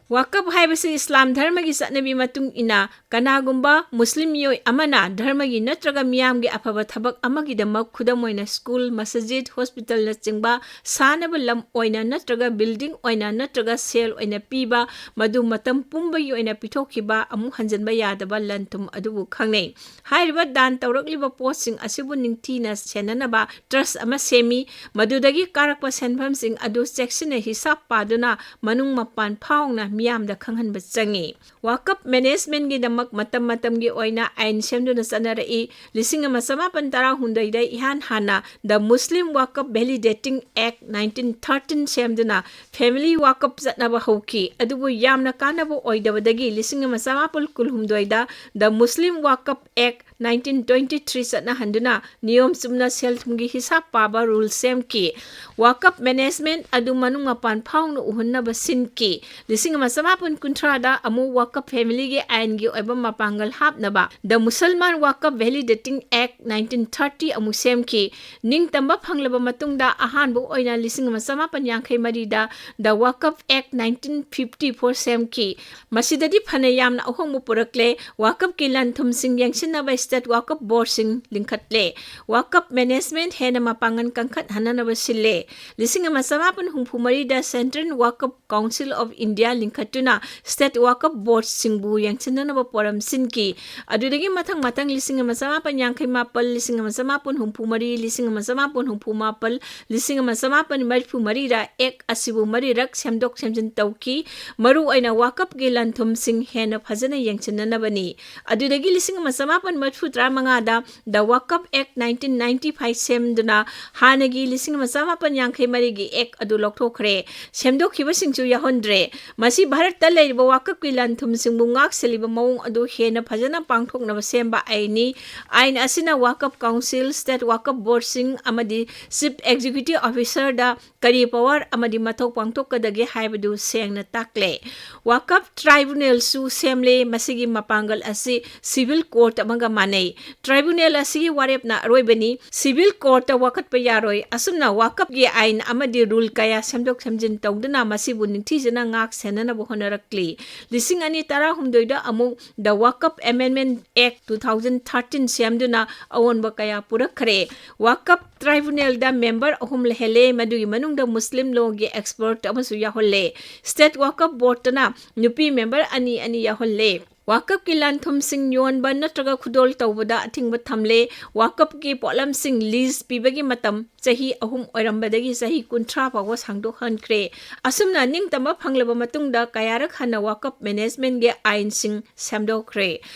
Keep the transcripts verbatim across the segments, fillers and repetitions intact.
ꯋꯥꯀꯞ ꯍꯥꯏꯕꯁꯤ ꯏꯁꯂꯥꯝ ꯙꯔꯃꯒꯤ ꯆꯠꯅꯕꯤ ꯃꯇꯨꯡ ꯏꯟꯅ ꯀꯅꯥꯒꯨꯝꯕ ꯃꯨꯁꯂꯤꯝ ꯃꯤꯑꯣꯏ ꯑꯃꯅ ꯙꯔꯃꯒꯤ ꯅꯠꯇ꯭ꯔꯒ ꯃꯤꯌꯥꯝꯒꯤ ꯑꯐꯕ ꯊꯕꯛ ꯑꯃꯒꯤꯗꯃꯛ, ꯈꯨꯗꯝ ꯑꯣꯏꯅ ꯁ꯭ꯀꯨꯜ, ꯃꯁꯖꯤꯗ, ꯍꯣꯁꯄꯤꯇꯥꯜꯅꯆꯤꯡꯕ ꯁꯥꯅꯕ ꯂꯝ ꯑꯣꯏꯅ ꯅꯠꯇ꯭ꯔꯒ ꯕꯤꯜꯗꯤꯡ ꯑꯣꯏꯅ ꯅꯠꯇ꯭ꯔꯒ ꯁꯦꯜ ꯑꯣꯏꯅ ꯄꯤꯕ, ꯃꯗꯨ ꯃꯇꯝ ꯄꯨꯝꯕꯒꯤ ꯑꯣꯏꯅ ꯄꯤꯊꯣꯛꯈꯤꯕ ꯑꯃꯨꯛ ꯍꯟꯖꯤꯟꯕ ꯌꯥꯗꯕ ꯂꯟ ꯊꯨꯝ ꯑꯗꯨꯕꯨ ꯈꯪꯅꯩ꯫ ꯍꯥꯏꯔꯤꯕ ꯗꯥꯟ ꯇꯧꯔꯛꯂꯤꯕ ꯄꯣꯠꯁꯤꯡ ꯑꯁꯤꯕꯨ ꯅꯤꯡꯊꯤꯅ ꯁꯦꯟꯅꯅꯕ ꯇ꯭ꯔꯁ ꯑꯃ ꯁꯦꯝꯃꯤ꯫ ꯃꯗꯨꯗꯒꯤ ꯀꯥꯔꯛꯄ ꯁꯦꯟꯐꯝꯁꯤꯡ ꯑꯗꯨ ꯆꯦꯛꯁꯤꯟꯅ ꯍꯤꯁꯥꯞ ꯄꯥꯗꯨꯅ ꯃꯅꯨꯡ ꯃꯄꯥꯟ ꯐꯥꯎꯅ ꯃꯤꯌꯥꯝꯗ ꯈꯪꯍꯟꯕ ꯆꯪꯏ꯫ ꯋꯥꯀꯞ ꯃꯦꯅꯦꯖꯃꯦꯟꯒꯤꯗꯃꯛ ꯃꯇꯝ ꯃꯇꯝꯒꯤ ꯑꯣꯏꯅ ꯑꯥꯏꯟ ꯁꯦꯝꯗꯨꯅ ꯆꯠꯅꯔꯛꯏ꯫ ꯂꯤꯁꯤꯡ ꯑꯃ ꯆꯃꯥꯄꯟ ꯇꯔꯥꯍꯨꯝꯗꯣꯏꯗ ꯏꯍꯥꯟ ꯍꯥꯟꯅ The Muslim Waqf Validating Act nineteen thirteen ꯁꯦꯝꯗꯨꯅ ꯐꯦꯃꯤꯂꯤ ꯋꯥꯀꯞ ꯆꯠꯅꯕ ꯍꯧꯈꯤ꯫ ꯑꯗꯨꯕꯨ ꯌꯥꯝꯅ ꯀꯥꯟꯅꯕ ꯑꯣꯏꯗꯕꯗꯒꯤ ꯂꯤꯁꯤꯡ ꯑꯃ ꯆꯃꯥꯄꯜ ꯀꯨꯟꯍꯨꯝꯗꯣꯏꯗ The Muslim Waqf Act nineteen twenty three ꯆꯠꯅꯍꯟꯗꯨꯅ ꯅꯤꯌꯣꯝ ꯆꯨꯝꯅ ꯁꯦꯜ ꯊꯨꯝꯒꯤ ꯍꯤꯁꯥꯞ ꯄꯥꯕ ꯔꯨꯜ ꯁꯦꯝꯈꯤ꯫ ꯋꯥꯀꯞ ꯃꯦꯅꯦꯖꯃꯦꯟ ꯑꯗꯨ ꯃꯅꯨꯡ ꯃꯄꯥꯟ ꯐꯥꯎꯅ ꯎꯍꯟꯅꯕ ꯁꯤꯟꯈꯤ꯫ ꯂꯤꯁꯤꯡ ꯑꯃ ꯆꯃꯥꯄꯟ ꯀꯨꯟꯊ꯭ꯔꯥꯗ ꯑꯃꯨꯛ ꯋꯥꯀꯞ ꯐꯦꯃꯤꯂꯤꯒꯤ ꯑꯥꯏꯟꯒꯤ ꯑꯣꯏꯕ ꯃꯄꯥꯡꯒꯜ ꯍꯥꯞꯅꯕ The Muslim Waqf Validating Act nineteen thirty ꯑꯃꯨꯛ ꯁꯦꯝꯈꯤ꯫ ꯅꯤꯡꯇꯝꯕ ꯐꯪꯂꯕ ꯃꯇꯨꯡꯗ ꯑꯍꯥꯟꯕ ꯑꯣꯏꯅ ꯂꯤꯁꯤꯡ ꯑꯃ ꯆꯃꯥꯄꯟ ꯌꯥꯡꯈꯩ ꯃꯔꯤꯗ The Waqf Act nineteen fifty four ꯁꯦꯝꯈꯤ꯫ ꯃꯁꯤꯗꯗꯤ ꯐꯅ ꯌꯥꯝꯅ ꯑꯍꯣꯡꯕ ꯄꯨꯔꯛꯂꯦ꯫ ꯋꯥꯀꯞꯀꯤ ꯂꯟ ꯊꯨꯝꯁꯤꯡ ꯌꯦꯡꯁꯤꯟꯅꯕ ꯁ꯭ꯇꯦꯠ ꯋꯥꯀꯞ ꯕꯣꯔꯗꯁꯤꯡ ꯂꯤꯡꯈꯠꯂꯦ꯫ ꯋꯥꯀꯞ ꯃꯦꯅꯦꯖꯃꯦꯟ ꯍꯦꯟꯅ ꯃꯄꯥꯡꯒꯜ ꯀꯟꯈꯠꯍꯟꯅꯅꯕ ꯁꯤꯜꯂꯦ꯫ ꯂꯤꯁꯤꯡ ꯑꯃ ꯆꯃꯥꯄꯟ ꯍꯨꯝꯐꯨ ꯃꯔꯤꯗ Central Waqf Council of India ꯂꯤꯡꯈꯠꯇꯨꯅ ꯁ꯭ꯇꯦꯠ ꯋꯥꯀꯞ ꯕꯣꯔꯗꯁꯤꯡꯕꯨ ꯌꯦꯡꯁꯤꯟꯅꯅꯕ ꯄꯣꯔꯝ ꯁꯤꯟꯈꯤ꯫ ꯑꯗꯨꯗꯒꯤ ꯃꯊꯪ ꯃꯊꯪ ꯂꯤꯁꯤꯡ ꯑꯃ ꯆꯃꯥꯄꯟ ꯌꯥꯡꯈꯩ ꯃꯥꯄꯜ, ꯂꯤꯁꯤꯡ ꯑꯃ ꯆꯃꯥꯄꯟ ꯍꯨꯝꯐꯨ ꯃꯔꯤ, ꯂꯤꯁꯤꯡ ꯑꯃ ꯆꯃꯥꯄꯟ ꯍꯨꯝꯐꯨ ꯃꯥꯄꯜ, ꯂꯤꯁꯤꯡ ꯑꯃ ꯆꯃꯥꯄꯟ ꯃꯔꯤꯐꯨ ꯃꯔꯤꯗ ꯑꯦꯛ ꯑꯁꯤꯕꯨ ꯃꯔꯤꯔꯛ ꯁꯦꯝꯗꯣꯛ ꯁꯦꯝꯖꯤꯟ ꯇꯧꯈꯤ꯫ ꯃꯔꯨꯑꯣꯏꯅ ꯋꯥꯀꯞꯀꯤ ꯂꯟ ꯊꯨꯝꯁꯤꯡ ꯍꯦꯟꯅ ꯐꯖꯅ ꯌꯦꯡꯁꯤꯟꯅꯅꯕꯅꯤ꯫ ꯑꯗꯨꯗꯒꯤ ꯂꯤꯁꯤꯡ ꯑꯃ ꯆꯃꯥꯄꯟ ꯃꯔꯤꯐꯨ ꯇꯔꯥꯃꯉꯥꯗ The Waqf Act nineteen ninety five ꯁꯦꯝꯗꯨꯅ ꯍꯥꯟꯅꯒꯤ ꯂꯤꯁꯤꯡ ꯑꯃ ꯆꯃꯥꯄꯟ ꯌꯥꯡꯈꯩ ꯃꯔꯤꯒꯤ ꯑꯦꯛ ꯑꯗꯨ ꯂꯧꯊꯣꯛꯈ꯭ꯔꯦ꯫ ꯁꯦꯝꯗꯣꯛꯈꯤꯕꯁꯤꯡꯁꯨ ꯌꯥꯎꯍꯟꯗ꯭ꯔꯦ꯫ ꯃꯁꯤ ꯚꯥꯔꯠꯇ ꯂꯩꯔꯤꯕ ꯋꯥꯀꯞꯀꯤ ꯂꯟ ꯊꯨꯝꯁꯤꯡꯕꯨ ꯉꯥꯛ ꯁꯦꯜꯂꯤꯕ ꯃꯑꯣꯡ ꯑꯗꯨ ꯍꯦꯟꯅ ꯐꯖꯅ ꯄꯥꯡꯊꯣꯛꯅꯕ ꯁꯦꯝꯕ ꯑꯥꯏꯟꯅꯤ꯫ ꯑꯥꯏꯟ ꯑꯁꯤꯅ ꯋꯥꯀꯞ ꯀꯥꯎꯟꯁꯤꯜ, ꯁ꯭ꯇꯦꯠ ꯋꯥꯀꯞ ꯕꯣꯔꯗꯁꯤꯡ ꯑꯃꯗꯤ ꯆꯤꯐ ꯑꯦꯛꯖꯤꯀ꯭ꯌꯨꯇꯤꯚ ꯑꯣꯐꯤꯁꯔꯗ ꯀꯔꯤ ꯄꯋꯥꯔ ꯑꯃꯗꯤ ꯃꯊꯧ ꯄꯥꯡꯊꯣꯛꯀꯗꯒꯦ ꯍꯥꯏꯕꯗꯨ ꯁꯦꯡꯅ ꯇꯥꯛꯂꯦ꯫ ꯋꯥꯀꯞ ꯇ꯭ꯔꯥꯏꯕꯨꯅꯦꯜꯁꯨ ꯁꯦꯝꯂꯦ꯫ ꯃꯁꯤꯒꯤ ꯃꯄꯥꯡꯒꯜ ꯑꯁꯤ ꯁꯤꯚꯤꯜ ꯀꯣꯔꯠ ꯑꯃꯒ ꯇꯥꯟꯅꯩ꯫ ꯇ꯭ꯔꯥꯏꯕꯨꯅꯦꯜ ꯑꯁꯤꯒꯤ ꯋꯥꯔꯦꯞꯅ ꯑꯔꯣꯏꯕꯅꯤ꯫ ꯁꯤꯚꯤꯜ ꯀꯣꯔꯠꯇ ꯋꯥꯀꯠꯄ ꯌꯥꯔꯣꯏ꯫ ꯑꯁꯨꯝꯅ ꯋꯥꯀꯞꯀꯤ ꯑꯥꯏꯟ ꯑꯃꯗꯤ ꯔꯨꯜ ꯀꯌꯥ ꯁꯦꯝꯗꯣꯛ ꯁꯦꯝꯖꯤꯟ ꯇꯧꯗꯨꯅ ꯃꯁꯤꯕꯨ ꯅꯤꯡꯊꯤꯖꯅ ꯉꯥꯛ ꯁꯦꯟꯅꯅꯕ ꯍꯣꯠꯅꯔꯛꯂꯤ꯫ ꯂꯤꯁꯤꯡ ꯑꯅꯤ ꯇꯔꯥꯍꯨꯝꯗꯣꯏꯗ ꯑꯃꯨꯛ The Waqf Amendment Act two thousand thirteen ꯁꯦꯝꯗꯨꯅ ꯑꯑꯣꯟꯕ ꯀꯌꯥ ꯄꯨꯔꯛꯈ꯭ꯔꯦ꯫ ꯋꯥꯀꯞ ꯇ꯭ꯔꯥꯏꯕꯨꯅꯦꯜꯗ ꯃꯦꯝꯕꯔ ꯑꯍꯨꯝ ꯂꯩꯍꯜꯂꯦ, ꯃꯗꯨꯒꯤ ꯃꯅꯨꯡꯗ ꯃꯨꯁꯂꯤꯝ ꯂꯣꯒꯤ ꯑꯦꯛꯁꯄꯔꯠ ꯑꯃꯁꯨ ꯌꯥꯎꯍꯜꯂꯦ꯫ ꯁ꯭ꯇꯦꯠ ꯋꯥꯀꯞ ꯕꯣꯔꯗꯇꯅ ꯅꯨꯄꯤ ꯃꯦꯝꯕꯔ ꯑꯅꯤ ꯑꯅꯤ ꯌꯥꯎꯍꯜꯂꯦ꯫ ꯋꯥꯀꯞꯀꯤ ꯂꯟ ꯊꯨꯝꯁꯤꯡ ꯌꯣꯟꯕ ꯅꯠꯇ꯭ꯔꯒ ꯈꯨꯗꯣꯜ ꯇꯧꯕꯗ ꯑꯊꯤꯡꯕ ꯊꯝꯂꯦ꯫ ꯋꯥꯀꯞꯀꯤ ꯄꯣꯠꯂꯝꯁꯤꯡ ꯂꯤꯖ ꯄꯤꯕꯒꯤ ꯃꯇꯝ ꯆꯍꯤ ꯑꯍꯨꯝ ꯑꯣꯏꯔꯝꯕꯗꯒꯤ ꯆꯍꯤ ꯀꯨꯟꯊ꯭ꯔꯥ ꯐꯥꯎꯕ ꯁꯥꯡꯗꯣꯛꯍꯟꯈ꯭ꯔꯦ꯫ ꯑꯁꯨꯝꯅ ꯅꯤꯡꯇꯝꯕ ꯐꯪꯂꯕ ꯃꯇꯨꯡꯗ ꯀꯌꯥꯔꯛ ꯍꯟꯅ ꯋꯥꯀꯞ ꯃꯦꯅꯦꯖꯃꯦꯟꯒꯤ ꯑꯥꯏꯟꯁꯤꯡ ꯁꯦꯝꯗꯣꯛꯈ꯭ꯔꯦ꯫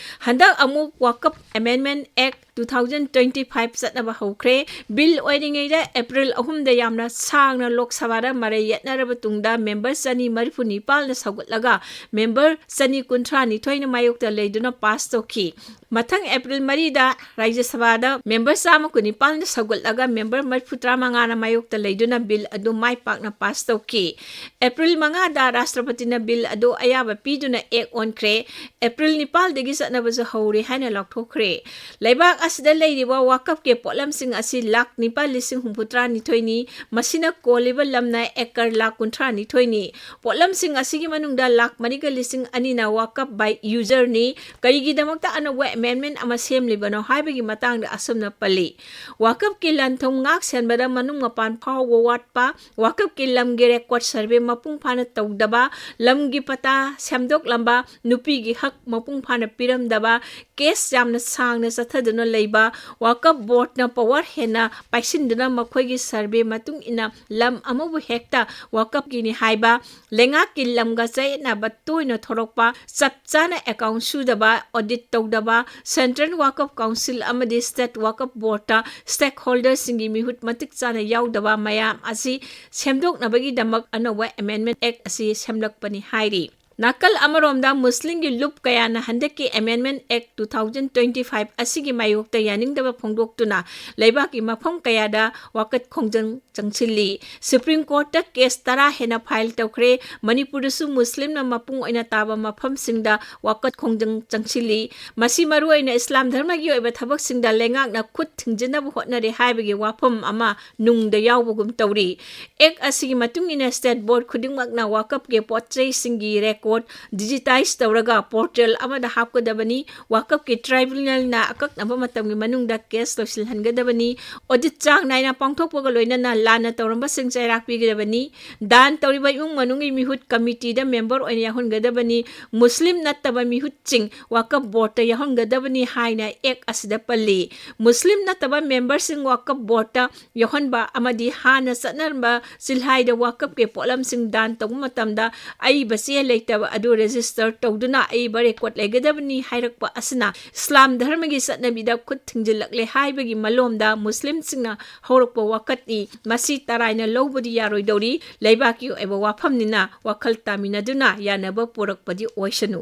ꯍꯟꯗꯛ ꯑꯃꯨꯛ ꯋꯥꯀꯞ ꯑꯦꯃꯦꯟꯃꯦꯟ ꯑꯦꯛ two thousand twenty-five ꯆꯠꯅꯕ ꯍꯧꯈ꯭ꯔꯦ꯫ ꯕꯤꯜ ꯑꯣꯏꯔꯤꯉꯩꯗ ꯑꯦꯄ꯭ꯔꯤꯜ ꯑꯍꯨꯝꯗ ꯌꯥꯝꯅ ꯁꯥꯡꯅ ꯂꯣꯛ ꯁꯚꯥꯗ ꯃꯔꯩ ꯌꯦꯠꯅꯔꯕ ꯇꯨꯡꯗ ꯃꯦꯝꯕꯔ ꯆꯅꯤ ꯃꯔꯤꯐꯨ ꯅꯤꯄꯥꯜꯅ ꯁꯧꯒꯠꯂꯒ ꯃꯦꯝꯕꯔ ꯆꯅꯤ ꯀꯨꯟꯊ꯭ꯔꯥ ꯅꯤꯊꯣꯏꯅ ꯃꯥꯌꯣꯛꯇ ꯂꯩꯗꯨꯅ ꯄꯥꯁ ꯇꯧꯈꯤ꯫ ꯃꯊꯪ ꯑꯦꯄ꯭ꯔꯤꯜ ꯃꯔꯤꯗ ꯔꯥꯖ꯭ꯌ ꯁꯚꯥꯗ ꯃꯦꯝꯕꯔ ꯆꯥꯝꯃ ꯀꯨꯟꯅꯤꯄꯥꯜꯅ ꯁꯧꯒꯠꯂꯒ ꯃꯦꯝꯕꯔ ꯃꯔꯤꯐꯨ ꯇꯔꯥꯃꯉꯥꯅ ꯃꯥꯌꯣꯛꯇ ꯂꯩꯗꯨꯅ ꯕꯤꯜ ꯑꯗꯨ ꯃꯥꯏ ꯄꯥꯛꯅ ꯄꯥꯁ ꯇꯧꯈꯤ꯫ ꯑꯦꯄ꯭ꯔꯤꯜ ꯃꯉꯥꯗ ꯔꯥꯁꯇ꯭ꯔꯄꯇꯤꯅ ꯕꯤꯜ ꯑꯗꯨ ꯑꯌꯥꯕ ꯄꯤꯗꯨꯅ ꯑꯦꯛ ꯑꯣꯟꯈ꯭ꯔꯦ꯫ ꯑꯦꯄ꯭ꯔꯤꯜ ꯅꯤꯄꯥꯜꯗꯒꯤ ꯆꯠꯅꯕꯁꯨ ꯍꯧꯔꯦ ꯍꯥꯏꯅ ꯂꯥꯎꯊꯣꯛꯈ꯭ꯔꯦ꯫ ꯂꯩꯕꯥꯛ ꯑꯁꯤꯗ ꯂꯩꯔꯤꯕ ꯋꯥꯀꯞꯀꯤ ꯄꯣꯠꯂꯝꯁꯤꯡ ꯑꯁꯤ ꯂꯥꯈ ꯅꯤꯄꯥꯜ ꯂꯤꯁꯤꯡ ꯍꯨꯝꯐꯨꯇꯔꯥ ꯅꯤꯊꯣꯏꯅꯤ꯫ ꯃꯁꯤꯅ ꯀꯣꯜꯂꯤꯕ ꯂꯝꯅ ꯑꯦꯀꯔ ꯂꯥꯈ ꯀꯨꯟꯊ꯭ꯔꯥ ꯅꯤꯊꯣꯏꯅꯤ꯫ ꯄꯣꯠꯂꯝꯁꯤꯡ ꯑꯁꯤꯒꯤ ꯃꯅꯨꯡꯗ ꯂꯥꯈ ꯃꯔꯤꯒ ꯂꯤꯁꯤꯡ ꯑꯅꯤꯅ ꯋꯥꯀꯞ ꯕꯥꯏ ꯌꯨꯖꯔꯅꯤ꯫ ꯀꯔꯤꯒꯤꯗꯃꯛꯇ ꯑꯅꯧꯕ ꯑꯦꯃꯦꯟꯃꯦꯟ ꯑꯃ ꯁꯦꯝꯂꯤꯕꯅꯣ ꯍꯥꯏꯕꯒꯤ ꯃꯇꯥꯡꯗ ꯑꯁꯨꯝꯅ ꯄꯜꯂꯤ, ꯋꯥꯀꯞꯀꯤ ꯂꯟ ꯊꯨꯝ ꯉꯥꯛ ꯁꯦꯟꯕꯗ ꯃꯅꯨꯡ ꯃꯄꯥꯟ ꯐꯥꯎꯕ ꯋꯥꯠꯄ, ꯋꯥꯀꯞꯀꯤ ꯂꯝꯒꯤ ꯔꯦꯀꯣꯔꯗ ꯁꯔꯚꯦ ꯃꯄꯨꯡ ꯐꯥꯅ ꯇꯧꯗꯕ, ꯂꯝꯒꯤ ꯄꯇꯥ ꯁꯦꯝꯗꯣꯛꯂꯝꯕ, ꯅꯨꯄꯤꯒꯤ ꯍꯛ ꯃꯄꯨꯡ ꯐꯥꯅ ꯄꯤꯔꯝꯗꯕ, ꯀꯦꯁ ꯌꯥꯝꯅ ꯁꯥꯡꯅ ꯆꯠꯊꯗꯨꯅ ꯂꯩꯕ, ꯋꯥꯀꯞ ꯕꯣꯔꯗꯅ ꯄꯋꯥꯔ ꯍꯦꯟꯅ ꯄꯥꯏꯁꯤꯟꯗꯨꯅ ꯃꯈꯣꯏꯒꯤ ꯁꯔꯚꯦ ꯃꯇꯨꯡ ꯏꯟꯅ ꯂꯝ ꯑꯃꯕꯨ ꯍꯦꯛꯇ ꯋꯥꯀꯞꯀꯤꯅꯤ ꯍꯥꯏꯕ, ꯂꯩꯉꯥꯛꯀꯤ ꯂꯝꯒ ꯆꯌꯦꯠꯅꯕ ꯇꯣꯏꯅ ꯊꯣꯔꯛꯄ, ꯆꯞ ꯆꯥꯅ ꯑꯦꯀꯥꯎꯟ ꯁꯨꯗꯕ, ꯑꯣꯗꯤꯠ ꯇꯧꯗꯕ, ꯁꯦꯟꯇ꯭ꯔꯦꯜ ꯋꯥꯀꯞ ꯀꯥꯎꯟꯁꯤꯜ ꯑꯃꯗꯤ ꯁ꯭ꯇꯦꯠ ꯋꯥꯀꯞ ꯕꯣꯔꯗꯇ ꯁ꯭ꯇꯦꯛꯍꯣꯜꯗꯔꯁꯤꯡꯒꯤ ꯃꯤꯍꯨꯠ ꯃꯇꯤꯛ ꯆꯥꯅ ꯌꯥꯎꯗꯕ ꯃꯌꯥꯝ ꯑꯁꯤ ꯁꯦꯝꯗꯣꯛꯅꯕꯒꯤꯗꯃꯛ ꯑꯅꯧꯕ ꯑꯦꯃꯦꯟꯃꯦꯟ ꯑꯦꯛ ꯑꯁꯤ ꯁꯦꯝꯂꯛꯄꯅꯤ ꯍꯥꯏꯔꯤ꯫ ꯅꯥꯀꯜ ꯑꯃꯔꯣꯝꯗ ꯃꯨꯁꯂꯤꯝꯒꯤ ꯂꯨꯞ ꯀꯌꯥꯅ ꯍꯟꯗꯛꯀꯤ ꯑꯦꯃꯦꯟꯃꯦꯟ ꯑꯦꯛ two thousand twenty-five ꯑꯁꯤꯒꯤ ꯃꯥꯌꯣꯛꯇ ꯌꯥꯅꯤꯡꯗꯕ ꯐꯣꯡꯗꯣꯛꯇꯨꯅ ꯂꯩꯕꯥꯛꯀꯤ ꯃꯐꯝ ꯀꯌꯥꯗ ꯋꯥꯀꯠ ꯈꯣꯡꯖꯪ ꯆꯪꯁꯤꯜꯂꯤ꯫ ꯁꯨꯄ꯭ꯔꯤꯝ ꯀꯣꯔꯠꯇ ꯀꯦꯁ ꯇꯔꯥ ꯍꯦꯟꯅ ꯐꯥꯏꯜ ꯇꯧꯈ꯭ꯔꯦ꯫ ꯃꯅꯤꯄꯨꯔꯗꯁꯨ ꯃꯨꯁꯂꯤꯝꯅ ꯃꯄꯨꯡ ꯑꯣꯏꯅ ꯇꯥꯕ ꯃꯐꯝꯁꯤꯡꯗ ꯋꯥꯀꯠ ꯈꯣꯡꯖꯪ ꯆꯪꯁꯤꯜꯂꯤ꯫ ꯃꯁꯤ ꯃꯔꯨꯑꯣꯏꯅ ꯏꯁꯂꯥꯝ ꯙꯔꯃꯒꯤ ꯑꯣꯏꯕ ꯊꯕꯛꯁꯤꯡꯗ ꯂꯩꯉꯥꯛꯅ ꯈꯨꯠ ꯊꯤꯡꯖꯤꯟꯅꯕ ꯍꯣꯠꯅꯔꯦ ꯍꯥꯏꯕꯒꯤ ꯋꯥꯐꯝ ꯑꯃ ꯅꯨꯡꯗ ꯌꯥꯎꯕꯒꯨꯝ ꯇꯧꯔꯤ꯫ ꯑꯦꯛ ꯑꯁꯤꯒꯤ ꯃꯇꯨꯡ ꯏꯟꯅ ꯁ꯭ꯇꯦꯠ ꯕꯣꯔꯗ ꯈꯨꯗꯤꯡꯃꯛꯅ ꯋꯥꯀꯞꯀꯤ ꯄꯣꯠ ꯆꯩꯁꯤꯡꯒꯤ ꯔꯦꯀꯣꯔꯗ ꯗꯤꯖꯤꯇꯥꯏꯖ ꯇꯧꯔꯒ ꯄꯣꯔꯇꯦꯜ ꯑꯃꯗ ꯍꯥꯞꯀꯗꯕꯅꯤ꯫ ꯋꯥꯀꯞꯀꯤ ꯇ꯭ꯔꯥꯏꯕꯨꯅꯦꯜꯅ ꯑꯀꯛꯅꯕ ꯃꯇꯝꯒꯤ ꯃꯅꯨꯡꯗ ꯀꯦꯁ ꯂꯣꯏꯁꯤꯜꯍꯟꯒꯗꯕꯅꯤ꯫ ꯑꯣꯗꯤꯠ ꯆꯥꯡ ꯅꯥꯏꯅ ꯄꯥꯡꯊꯣꯛꯄꯒ ꯂꯣꯏꯅꯅ ꯂꯥꯟꯅ ꯇꯧꯔꯝꯕꯁꯤꯡ ꯆꯩꯔꯥꯛ ꯄꯤꯒꯗꯕꯅꯤ꯫ ꯗꯥꯟ ꯇꯧꯔꯤꯕ ꯏꯃꯨꯡ ꯃꯅꯨꯡꯒꯤ ꯃꯤꯍꯨꯠ ꯀꯃꯤꯇꯤꯗ ꯃꯦꯝꯕꯔ ꯑꯣꯏꯅ ꯌꯥꯎꯍꯟꯒꯗꯕꯅꯤ꯫ ꯃꯨꯁꯂꯤꯝ ꯅꯠꯇꯕ ꯃꯤꯍꯨꯠꯁꯤꯡ ꯋꯥꯀꯞ ꯕꯣꯔꯗꯇ ꯌꯥꯎꯍꯟꯒꯗꯕꯅꯤ ꯍꯥꯏꯅ ꯑꯦꯛ ꯑꯁꯤꯗ ꯄꯜꯂꯤ꯫ ꯃꯨꯁꯂꯤꯝ ꯅꯠꯇꯕ ꯃꯦꯝꯕꯔꯁꯤꯡ ꯋꯥꯀꯞ ꯕꯣꯔꯗꯇ ꯌꯥꯎꯍꯟꯕ ꯑꯃꯗꯤ ꯍꯥꯟꯅ ꯆꯠꯅꯔꯝꯕ ꯆꯤꯜꯍꯥꯏꯗ ꯋꯥꯀꯞꯀꯤ ꯄꯣꯠꯂꯝꯁꯤꯡ ꯗꯥꯟ ꯇꯧꯕ ꯃꯇꯝꯗ ꯑꯏꯕ ꯆꯦ ꯂꯩꯇꯕ ꯑꯗꯨ ꯔꯦꯖꯤꯁꯇꯔ ꯇꯧꯗꯨꯅ ꯑꯏꯕ ꯔꯦꯀꯣꯔꯗ ꯂꯩꯒꯗꯕꯅꯤ ꯍꯥꯏꯔꯛꯄ ꯑꯁꯤꯅ ꯏꯁꯂꯥꯝ ꯙꯔꯃꯒꯤ ꯆꯠꯅꯕꯤꯗ ꯈꯨꯠ ꯊꯤꯡꯖꯤꯜꯂꯛꯂꯦ ꯍꯥꯏꯕꯒꯤ ꯃꯂꯣꯝꯗ ꯃꯨꯁꯂꯤꯝꯁꯤꯡꯅ ꯍꯧꯔꯛꯄ ꯋꯥꯀꯠꯅꯤ꯫ ꯃꯁꯤ ꯇꯔꯥꯏꯅ ꯂꯧꯕꯗꯤ ꯌꯥꯔꯣꯏꯗꯧꯔꯤ꯫ ꯂꯩꯕꯥꯛꯀꯤ ꯑꯣꯏꯕ ꯋꯥꯐꯝꯅꯤꯅ ꯋꯥꯈꯜ ꯇꯥꯃꯤꯟꯅꯗꯨꯅ ꯌꯥꯅꯕ ꯄꯨꯔꯛꯄꯗꯤ ꯑꯣꯏꯁꯅꯨ꯫